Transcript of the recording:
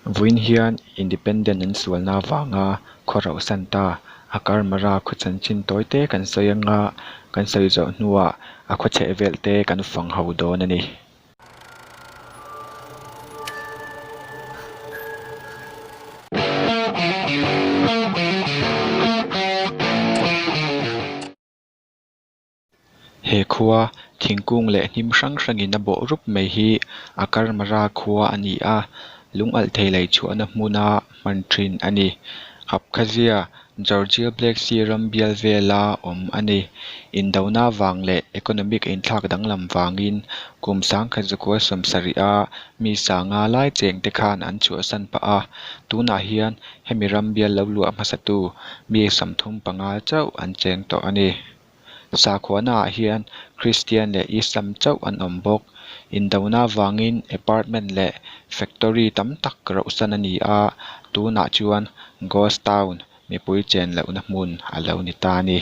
Vawiin hian Independent an sualna avanga khaw rauhsan ta Akarmara khaw chanchin tawi te kan sawi anga kan sawi zawh hnuah a khaw chheh vel te kan fang ho dawn a ni. He khua thingkung leh hnim hrang hrangin a bawh rup mai hi Akarmara khua a ni a lung alh thei lei chhuahna hmuna hman thin a ni Abkhazia Georgia Black Sea ram bial vela awm a ni indona vang leh economic inthlak danglam vangin kum sangkhat zakua sawmsarih a mi sanga lai cheng te khan an chhuahsan pah a tunah hian hemi ram bial lo luah hmasa tu mi 35 chauh an cheng tawh a ni. Sakhuana ah hian Christian leh Islam chauh an awm bawk indona vangin apartment leh factory tam tak rauh san a ni a tunah chuan ghost town mipui chen lohna hmun a lo ni ta a ni.